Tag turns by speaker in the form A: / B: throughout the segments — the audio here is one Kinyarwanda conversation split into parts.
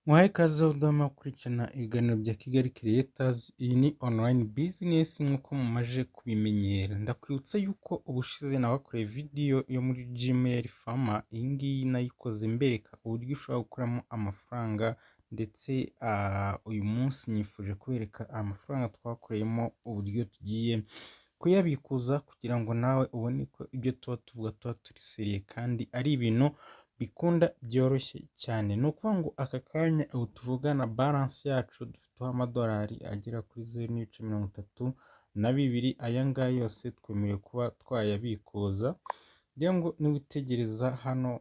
A: Muhaye ikaze udahwema gukurikirana ibiganiro bya Kigali Creators. Iyi ni online business nk'uko mumaze kubimenyera. Ndakwibutsa yuko ubushize nabakoreye video yo muri Gmail Farmer. Iyi ngiyi nayikoze mbereka uburyo ushobora gukuramo amafaranga, ndetse uyu munsi nifuje kubereka amafaranga twakoreyemo, uburyo tugiye kuyabikuza, kugira ngo nawe ubone ko ibyo tuba tuvuga tuba turi sérieux kandi ari ibintu bikunda byoroshye cyane. Ni ukuvuga ngo aka kanya ubu tuvugana, balance yacu dufiteho amadolari agera kuri 0.32. Aya ngaya yose twemerewe kuba twayabikuza. Ngira ngo niwitegereza hano,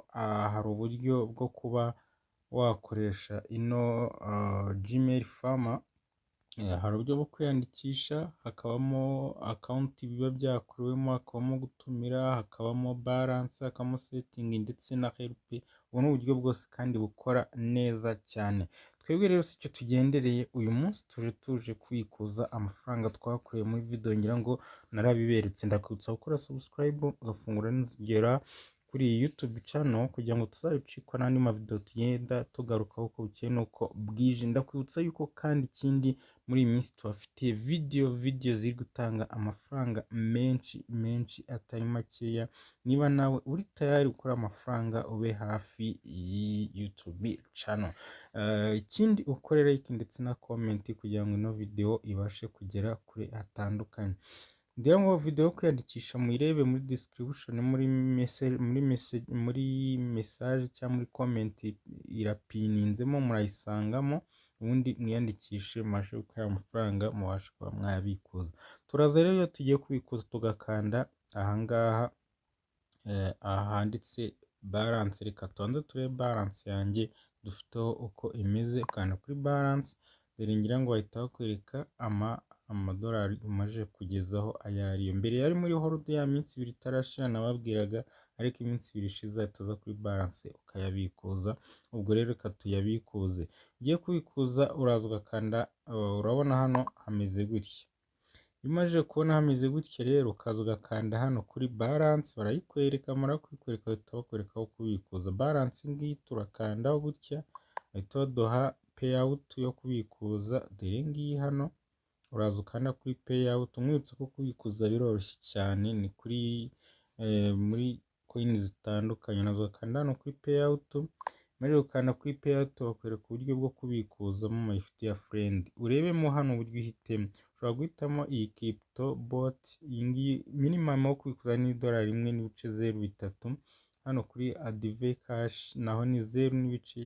A: hari uburyo bwo kuba wakoresha ino Gmail Farmer. Hari uburyo bwo kwiyandikisha, hakabamo account biba byakorewemo, hakabamo gutumira, hakabamo balance, hakabamo setting ndetse na help. Ubu ni uburyo bwose kandi bukora neza cyane. Twebwe rero si cyo tugendereye uyu munsi, tuje kubikuza amafaranga twakoreye muri video. Ngira ngo narabiberetse. Ndakwibutsa gukora subscribe, ugafungura n'inzogera kuri iyi YouTube channel, kugira ngo tuzabicikwa n'andi mavideo tugenda tugarukaho uko bukeye n'uko bwije. Ndakwibutsa yuko kandi ikindi, muri iyi minsi tubafitiye video ziri gutanga amafaranga menshi menshi atari makeya. Niba nawe uri tayari gukora amafaranga, ube hafi y'iyi YouTube channel. Ikindi ukore like ndetse na comment kugira ngo ino video ibashe kugera kure hatandukanye. Ngira ngo video yo kwiyandikisha muyirebe muri description, muri message cyangwa muri comment irapininzemo, murayisangamo, ubundi mwiyandikishe, mubashe gukora amafaranga, mubashe kuba mwabikuza. Turaza rero, iyo tugiye kubikuza tugakanda ahangaha, aha handitse balance. Reka tubanze turebe balance yanjye dufiteho uko imeze. Kanda kuri balance, dore ngira ngo bahita bakwereka amadolari umaze kugezaho ayo ariyo. Mbere yari muri hold, ya minsi 2 itarashira nababwiraga, ariko iminsi 2 ishize ahita aza kuri balance ukayabikuza. Ubwo rero reka tuyabikuze. Ugiye kubikuza, uraza ugakanda, urabona hano hameze gutya. Iyo umaze kubona hameze gutya rero, ukaza ugakanda hano kuri balance, barayikwereka. Bamara kuyikwereka, bahita bakwereka aho kubikuza. Balance ngiyi, turakandaho gutya, bahita baduha payout yo kubikuza. Dore ngiyi hano, uraza ukanda kuri payout. Umwibutsa ko kubikuza biroroshye cyane, ni kuri muri coin zitandukanye. Uraza ugakanda hano kuri payout. Maze gukanda kuri payout, bakwereka uburyo bwo kubikuzamo my ya friend. Urebemo hano uburyo uhitemo. Ushobora guhitamo iyi crypto bot. Iyi ngiyi minimum wo kubikuza ni idolari 1.03. Hano kuri Advcash naho ni zeru n'ibice